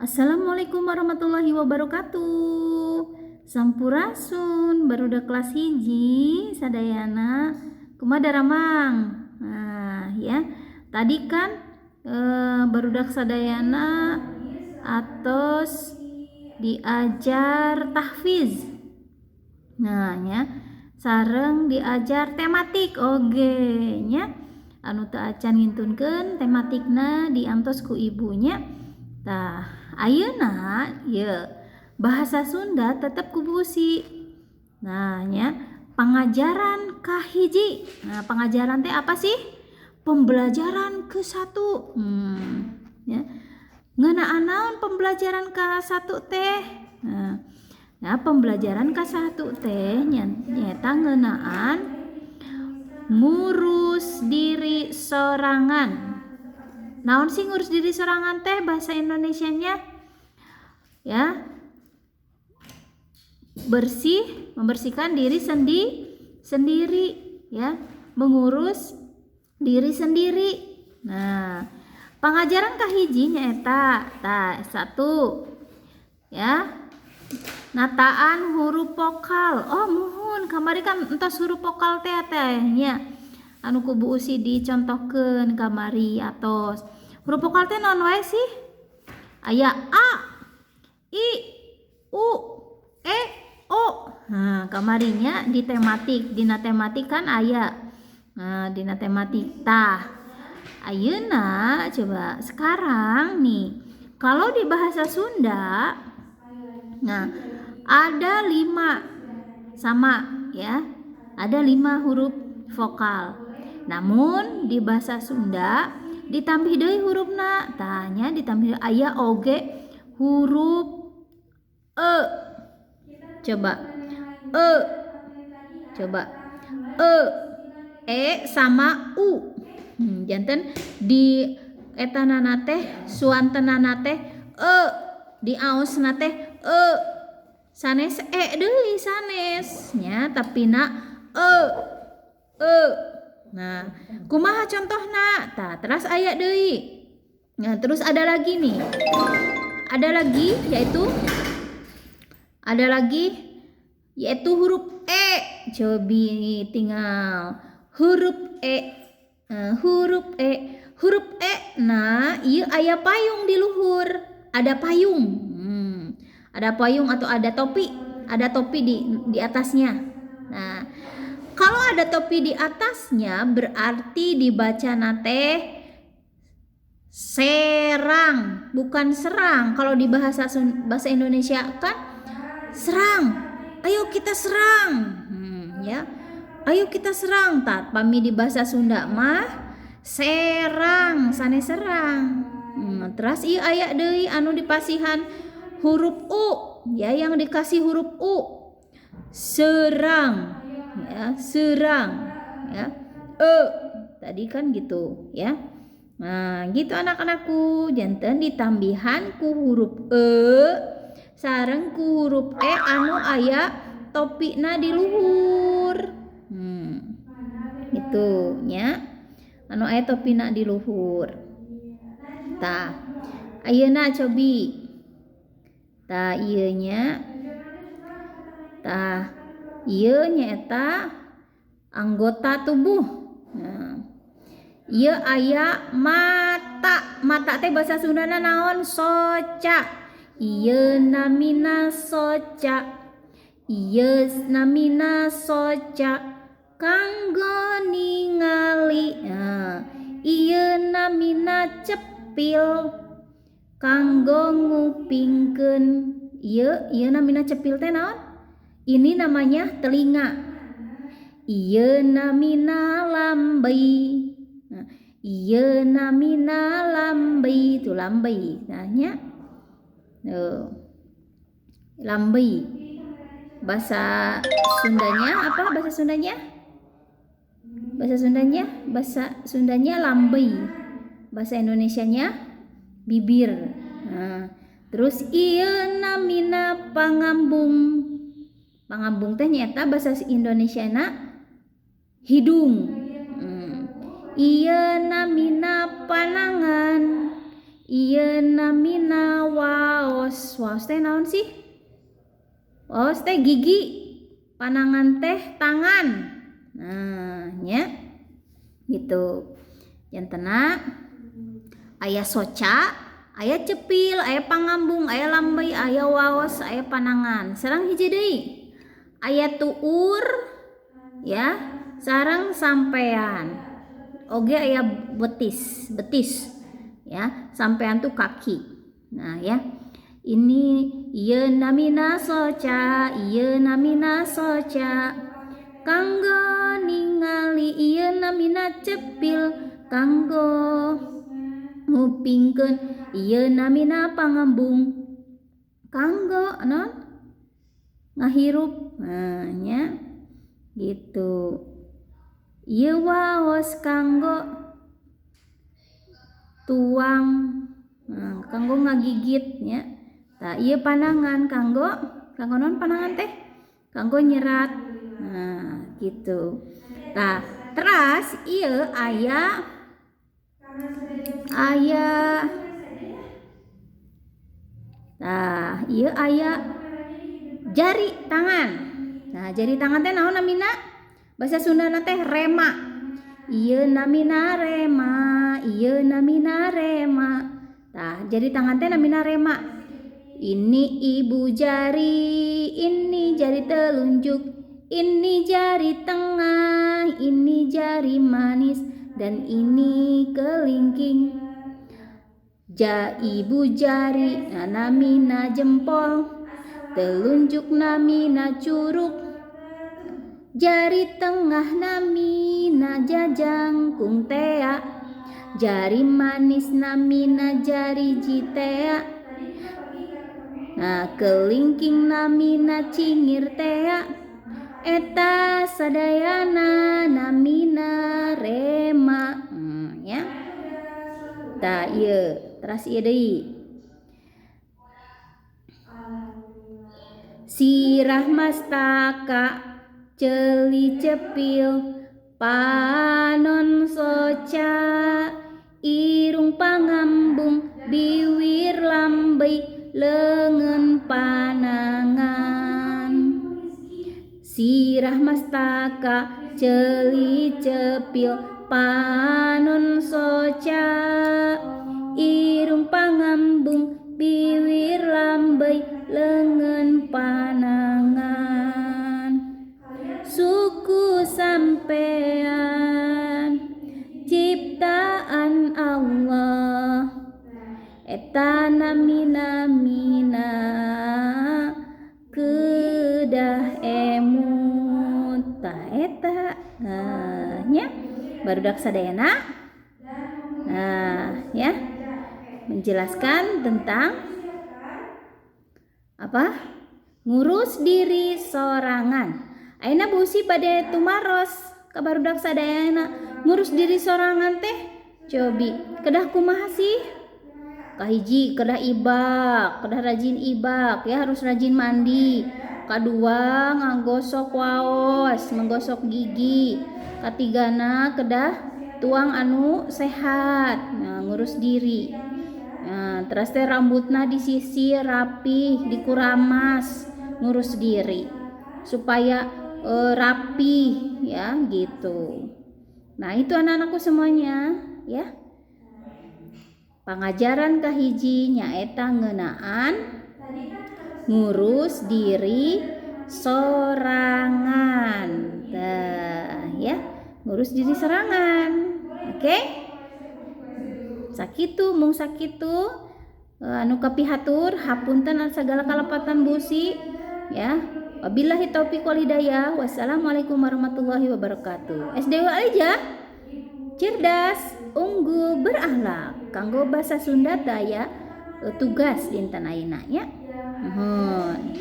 Assalamualaikum warahmatullahi wabarakatuh. Sampurasun barudak kelas 1 sadayana. Kumaha daramang? Nah, ya. Tadi kan barudak sadayana atos diajar tahfiz. Nah, nya sareng diajar tematik oge nya. Anu teu acan ngintunkeun tematikna diantos ku ibunya. Tah, ayeuna ye bahasa Sunda tetep ku Bu Usi. Nah, nya pangajaran kahiji. Nah, pangajaran teh apa sih? Pembelajaran ke-1. Ya. Ngeunaan naon pembelajaran ke-1 teh? Nah, pembelajaran ke-1 teh nyaeta ngeunaan ngurus diri sorangan. Naon sih ngurus diri sorangan teh bahasa Indonesianya? Ya. Bersih, membersihkan diri sendiri ya, mengurus diri sendiri. Nah, pangajaran kahiji nyaeta tah 1 ya. Nataan huruf vokal. Oh, muhun kamari kan entos huruf vokal teh teh nya. Anu ku Bu Usi dicontohkeun kamari atos. Huruf vokal teh naon wae sih? Aya a, i, u, e, o. Nah, kamarinya di tematik, dina tematik kan aya. Nah, dina tematik tah. Ayeuna coba sekarang nih, kalau di bahasa Sunda, nah ada 5 sama ya, ada 5 huruf vokal. Namun di bahasa Sunda ditambih deui hurufna, tah nya ditambih aya oge huruf e. Coba e, coba e, e sama u. Janten di etanana teh suantenana teh e, di aosna teh e, sanes e deui sanes nya, tapi na e, e. Nah, kumaha contohna? Tah, teras aya deui. Nah, terus ada lagi nih. Ada lagi yaitu ada lagi yaitu huruf e. Cobi tinggal huruf e. Nah, huruf e, huruf e. Nah, ieu aya payung di luhur. Ada payung. Ada payung atau ada topi. Ada topi di atasnya. Nah, kalau ada topi di atasnya berarti dibaca nate serang, bukan serang. Kalau di bahasa bahasa Indonesia kan serang. Ayo kita serang. Ya. Ayo kita serang. Tah, pami di bahasa Sunda mah serang, sanes serang. Terus ieu aya deui anu dipasihan huruf U, ya, yang dikasih huruf U. Serang, ya, serang, ya. E tadi kan gitu, ya. Nah, gitu anak-anakku, janten ditambihan ku huruf e sareng ku huruf e anu aya topina di luhur. Gitu nya. Anu aya topina di luhur. Tah, ayeuna cobi. Tah ieu nya. Tah, ieu nyaeta anggota tubuh. Nah, ieu aya mata. Mata teh bahasa Sundana naon? Soca. Ieu namina soca. Ieu namina soca kanggo ningali. Nah, ieu namina cepil kanggo ngupingkeun. Ieu, ieu namina cepil teh naon? Ini namanya telinga. Ieu namina lambey. Nah, ieu namina lambey, itu lambey. Nah, nya. Tuh. Lambey. Bahasa Sundanya apa? Bahasa Sundanya? Bahasa Sundanya? Bahasa Sundanya lambey. Bahasa Indonesianya bibir. Nah, terus ieu namina pangambung. Pangambung teh nyaeta bahasa Indonesiana hidung. Ieu namina panangan. Ieu namina waos. Waos teh naon sih? Waos teh gigi, panangan teh tangan. Nah, nya gitu. Jantena aya soca, aya cepil, aya pangambung, aya lambey, aya waos, aya panangan. Sareng hiji deui, aya tuur ya, sareng sampean. Oge aya betis, betis ya, sampean tuh kaki. Nah ya, ini ieu namina soca, ieu namina soca, kanggo ningali. Ieu namina cepil, kanggo ngupingkeun. Ieu namina pangambung, kanggo naon? Ngahirup. Nah nya gitu. Ieu waos, kanggo tuang. Nah, kanggo ngagigit nya. Tah, ieu panangan, kanggo kanggo naon panangan teh? Kanggo nyerat. Nah, gitu. Tah, teras ieu aya aya tah, ieu aya jari tangan. Nah, jari tangan teh naon namina? Bahasa Sundana teh rema. Ieu namina rema, ieu namina rema. Tah, jari tangan teh namina rema. Ini ibu jari, ini jari telunjuk, ini jari tengah, ini jari manis, dan ini kelingking. Ja ibu jari namina jempol, telunjuk namina curuk, jari tengah namina jajangkung tea, jari manis namina jari jitea. Nah, kelingking namina cingir tea. Eta sadayana namina rema. Ya. Tah, ieu, teras ieu deui. Sirah mastaka, ceuli cepil, panon soca, irung pangambung, biwir lambey, leungeun panangan. Sirah mastaka, ceuli cepil, panon soca, irung pangambung, biwir lambey, leungeun panangan. Suku sampean ciptaan Allah, eta namina mina kedah emut. Tah, eta. Nah nya, barudak sadayana. Nah ya, menjelaskan tentang apa? Ngurus diri sorangan. Ayeuna Bu Usi bade tumaros ka barudak sadayana, ngurus diri sorangan teh cobi kedah kumaha sih? Kahiji, kedah ibak, kedah rajin ibak ya, harus rajin mandi. Kadua, ngagosok waos, menggosok gigi. Katigana, kedah tuang anu sehat. Nah, ngurus diri. Nah, terus teh rambutna disisir rapih, dikuramas, ngurus diri supaya rapih ya gitu. Nah, itu anak-anakku semuanya ya. Pangajaran kahiji nyaeta ngeunaan ngurus diri sorangan. Tah ya, ngurus diri sorangan. Oke? Okay? Sakitu mung sakitu anu kapihatur, hapunten segala kalepatan Bu Usi ya. Wabillahi taufiq wal hidayah. Wassalamualaikum warahmatullahi wabarakatuh. SDW aja. Cerdas, unggul, berakhlak. Kanggo bahasa Sunda daya tugas dinten ayeuna nya. Nuhun.